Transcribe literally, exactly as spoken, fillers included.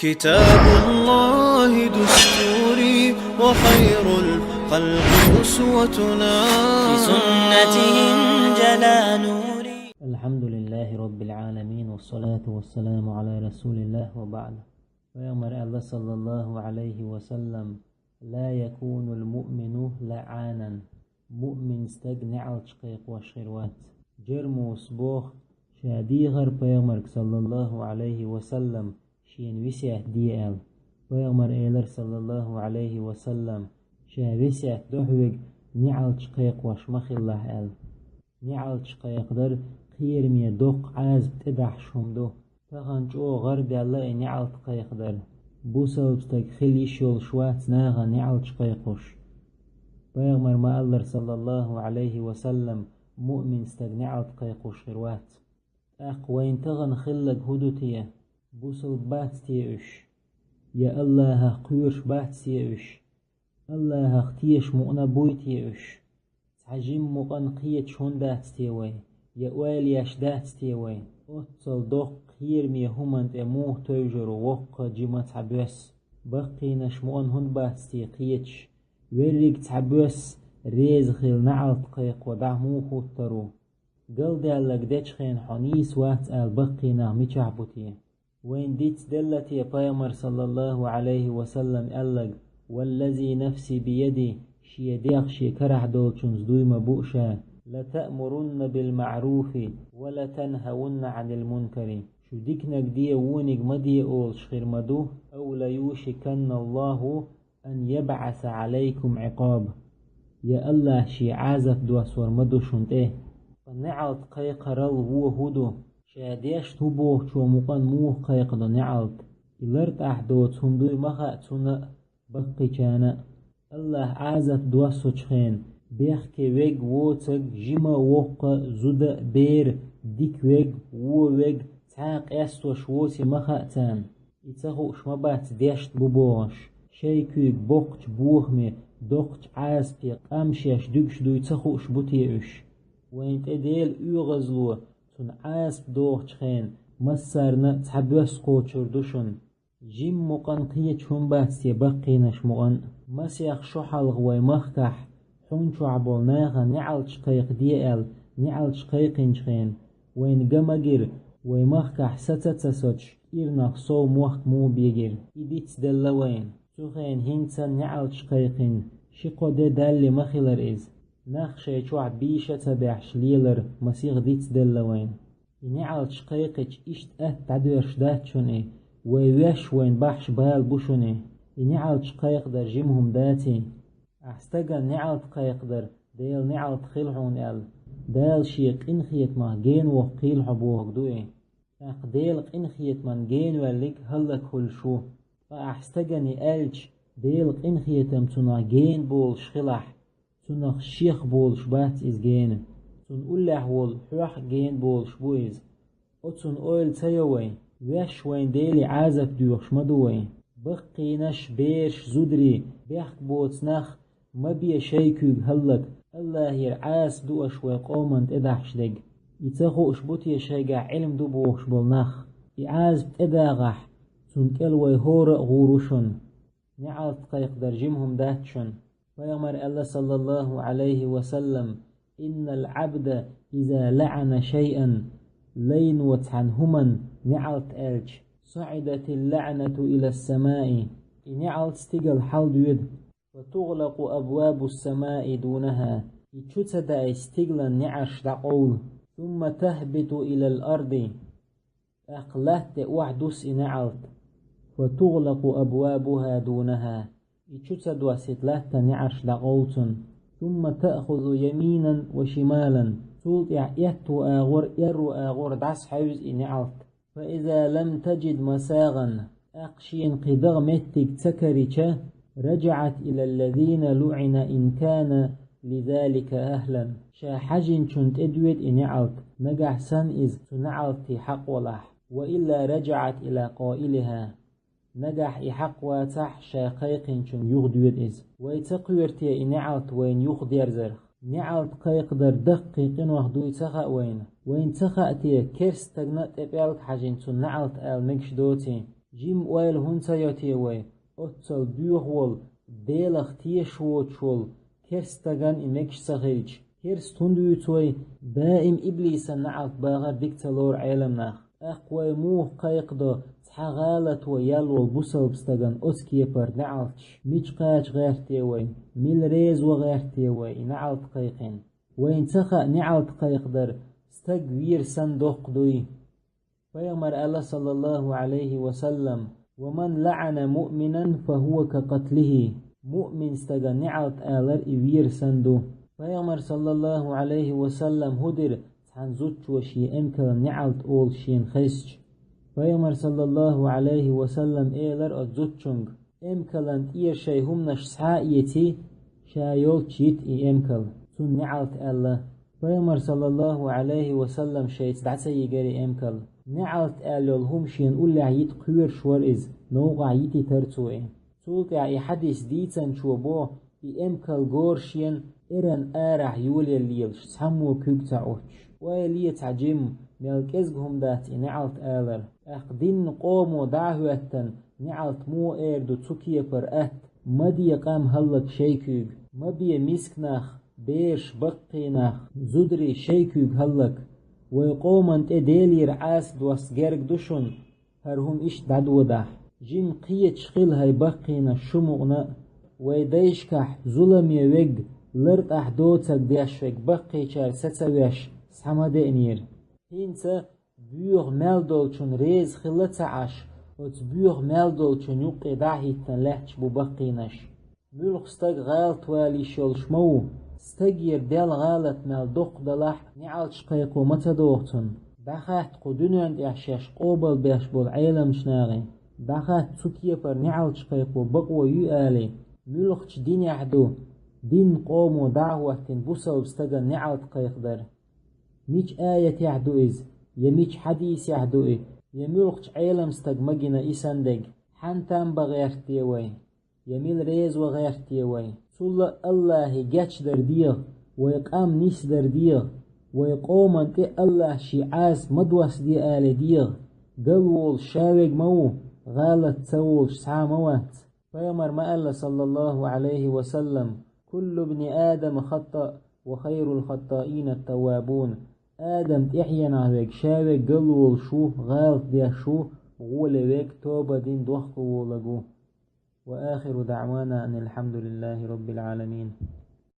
كتاب الله دستوري وخير الخلق أسوتنا. بسنته انجلى نوري. الحمد لله رب العالمين، والصلاة والسلام على رسول الله وبعد. Пайхамар аьлла, саллаллаху алейхи ва саллам: «لا يكون المؤمن لعانا». Муъмин стаг неӀалт кхайкхош хир вац. Джермус боху, ша дийхар пайхамарга, саллаллаху алейхи ва саллам, шена весет де аьлла. Пайхамар элира, саллаллаху алейхи ва саллам, ша весет дохьуьйту, неӀалт кхайкхош ма хилалахь аьлла. НеӀалт кхайкхадар кхераме доккха Ӏазап тӀедахьаш хӀума ду. Тахана чӀогӀа гӀарадаьлла и неӀалт кхайкхадар. Бусалба стаг хила йиш йолуш вац нахана неӀалт кхайкхош. Пайхамар ма-аллара, саллаллаху алейхи ва саллам, муъмин стаг неӀалт кхайкхош хир вац. ТӀаккха вайна тахана хилларг хӀун ду те? Бусалба бац те уьш? Я Аллахах кхоьруш бац те уьш? Аллахах тешаш мукъана буй те уьш? Цхьа жимма мукъана кхеташ хӀунда дац те вай? Я ойла еш дац те вай? Оццул доккха кхераме хӀуманна тӀе муха тевжар ву воккха жима цхьа боьсса? Баккхийнаш мукъана хӀунда бац те кхеташ? Верриг цхьа боьсса реза хила неӀалт кхайкхо дӀа муха хӀуттур ву? Галдаьлларг дечу хенахь хьо нийса вац ала баккхий нах мичахь бу те? Вайна дицделла те пайхамар, саллаллаху алейхи ва саллам, аьлларг: «Валлази нафси биядихи», шен дегӀ шен карахь долчунца дуй ма бу ша: «Латаъмурунна билмаъруфи ва латанхавунна Ӏанил мункари». Шу диканиг де, вониг ма де олуш хир ма ду, «Ав лаюшиканна Аллаху ан ябъаса алейкум Ӏикъаб». Я Аллах шен Ӏазап доссор ма ду шуна тӀе. Ткъа неӀалт кхайкхарал вон хӀун ду? Ша дешна ву бохучо мукъана муха кхайкхадо неӀалт? И лартӀахь доцу хӀума дуй ма хаьа цунна а, баккхийчарна а. Аллах Ӏазап доссучу хенахь, бехке верг, воцург, жима а, воккха а, зуда а, бер а, дика верг, вон верг, цхьа а къестош воций ма хаьа царна. И ца хууш ма бац дешна бу бохуш, шайн куьйга боккхачу бохаме, доккхачу Ӏазапе къам шаьш дуьгуш дуй ца хууш бу те уьш? Вайна тӀе Делан оьгӀазло, цунна Ӏазап дохучу хенахь, массарна а цхьа боьсса кхочур ду шуна. Жимма мукъана кхеташ хӀума бац те баккхийнаш мукъана а? Масех шо хьалха вай махкахь, хьуна чохь болу нахана неӀалт кхайкхаде аьлла, неӀалт кхайкхинчу хенахь, вайна ган ма гира, вай махкахь саца а ца соцуш, кӀирнах сов мохк муха бегира? И дицделла вайна. Цу хенахь хӀинца неӀалт кхайкхина, ши-кхо де далле ма хилара иза. Нах шайн чохь бийша а ца баьхьаш лелар масех дицделла вайна. И неӀалт кхайкхича, иштта атта дӀадоьрзуш дац шуна и, вай ваьш вайна бахьаш бала бу шуна и. И неӀалт кхайкхадар жима хӀума даций? Ахь стагана неӀалт кхайкхадар, Делан неӀалт хила хьуна аьлла, Дала шен къинхетамах гена воккхийла хьо бохург ду и. ТӀаккха Делан къинхетаман гена ваьллиг хӀаллакьхуьлуш ву. Ткъа ахь стагана и аьлча, Делан къинхетам цунах гена болуш хилахь, цунах шех болуш бац иза гена. Цунна уллехь волу хьох а гена болуш бу иза. Оцунна ойла ца йо вай, ваьш вайна Деле Ӏазап доьхуш ма ду вай. Баккхийнаш, бераш, зударий, бехк боцу нах, ма бе шайн куьйга хӀаллак, Аллахера Ӏазап ду аша вай къоманна тӀедахьаш дерг. И ца хууш бу те шайгахь Ӏилма ду бохуш болу нах? И Ӏазап тӀедагӀахь, цунна кӀел вай хӀора а гӀур ву шуна. НеӀалт кхайкхадар жима хӀума дац шуна. Пайхамар аьлла, саллаллаху алейхи ва саллам: «Иннал абда иза лаъана шайъан», лайно цхьана хӀуманна неӀалт аьлча, «саӀидатил лаънату илас самаи», и неӀалт стигала хьалдоьду, «ва тугӀлакъу абвабус самаи дунаха», и чу ца даий стигалан неӀарш дӀакъовлу, «сумма тахбиту илал арди», тӀаккха латта тӀе охьадуссу и неӀалт, «фа тугӀлакъу абвабуха дунаха», и чу ца доссийта латтан неӀарш дӀакъовлу цунна, «сумма таъхузу яминан ва шималан», цул тӀаьхьа аьтту агӀор, аьрру агӀор дӀасахьевза и неӀалт. «Фа иза лам таджид масагӀан», тӀаккха шена кхин дагӀа меттиг ца карича, «раджаӀат илаллазина луӀина ин кана лизалика ахлан», ша хьажинчунна тӀедоьду и неӀалт, нагахь санна иза цу неӀалтий хьакъ валахь, «ва илла раджаӀат ила къаилиха», нагахь и хьакъ вацахь, ша кхайкхинчунна юхадоьду иза. Вай ца кхоьру те и неӀалт вайна юхадерзарх? НеӀалт кхайкхадар даккхий къинойх дуй ца хаьа вайна? Вайна ца хаьа те, керста стагана а тӀе пӀелг хьажийна цунна неӀалт ала мегаш доций? Жимма ойла хӀунда ца йо те вай, оццул боьха волу, Делах тешаш воцуш волу керста стагана и мегаш ца хилча? Керста хӀунда вуьйцу вай? Даим иблисан неӀалт бахар дика ца лору Ӏеламнах. ТӀаккха вай муха кхайкхадо цхьа гӀалат вай ял волу бусалба стагана оцу кепара неӀалташ? Мича кхача гӀерта те вай? Мила реза ван гӀерта те вай и неӀалт кхайкхина? Вайна ца хаьа неӀалт кхайкхадар стаг вер санна доккха дуй. Пайхамар аьлла, саллаллаху Ӏалайхи ва саллам: «Ва ман лаӀана муъминан, фа хӀува ка къатлихи». Муъмин стагана неӀалт алар и вер санна ду. Пайхамар, саллаллаху Ӏалайхи ва саллам, хӀун дира цхьана зудчо шен эмкална неӀалт олуш шена хезча? Пайхамар, саллаллаху Ӏалайхи ва саллам, элар оцу зудчуьнга: «Эмкална тӀера шайн хӀуманаш схьа а эций, ша йолчу йита и эмкал, цунна неӀалт аьлла». Пайхамар, саллаллаху Ӏалайхи ва саллам, шайца дӀа ца йигара и эмкал. НеӀалт аьлла йолу хӀума шена уллехь йита кхоьруш вара иза, новкъахь йитийтара цо и. Цул тӀаьхьа и хьадис дийцинчо боху, и эмкал гора шена эрна арахь йолаелла лелаш, цхьаммо куьг ца Ӏуттуш. Ойла е цхьа, жимма, мел кӀезга хӀума дац и неӀалт алар. ТӀаккха динна къомо дӀа а хӀоьттина, неӀалт муха эр ду цу кепара атта: «Ма де къам хӀаллак шайн куьйга, ма бе миска нах, бераш, баккхий нах, зударий шайн куьйга хӀаллак. Вайн къоман тӀе Делера Ӏаса досса герга ду шуна, хӀара хӀума иштта дӀадодахь. Жимма кхеташ хила хӀай баккхийнаш шу мукъана а. Вайн дайшкахь зуламе верг, лартӀахь доцург деш верг баккхийчара саца веш схьа ма деанера». ХӀинца боьха мел долчунна реза хила ца Ӏаш, оцу боьха мел долчунна юккъе дӀа а хӀиттина лаьтташ бу баккхийнаш. Муьлхха стаг гӀалатвала йиш йолуш ма ву. Стагера даьлла гӀалат мел доккха далахь а, неӀалташ кхайкхо ма ца догӀу цунна. ДӀахатта кху дуьнен тӀехь шаьш къобалбеш болу Ӏеламчу нахе, дӀахатта цу кепара неӀалташ кхайкхо бакъо юй алий. Муьлххачу динехь ду динна къомо дӀа а хӀоттийна бусалба стагана неӀалт кхайкхадар? Мича аятехь ду иза, я мича хьадисехь ду и, я муьлххачу Ӏелам стага ма гина и санна дерг? Хьан там бан гӀерта те вай, я мила реза ван гӀерта те вай? Цул а АллахӀе гечдар дегӀа, вайн къам нисдар дегӀа, вайн къоман тӀе АллахӀа шен Ӏаса ма доссаде алий дегӀа. Галволуш ша верг ма ву, гӀалат ца волуш цхьа а ма вац. Пайхамар ма аьлла, саллаллаху Ӏалайхи ва саллам: «Куллу бни Адама хаттаъ, ва хайрул хаттаина ат-таввабун». Адам тӀаьхьенах верг ша верг галволуш ву, гӀалат деш ву, гӀоле верг тоба дина дохко волаг ву. Ва ахиру даъвана анил хьамдулиллахи роббил Ӏаламин.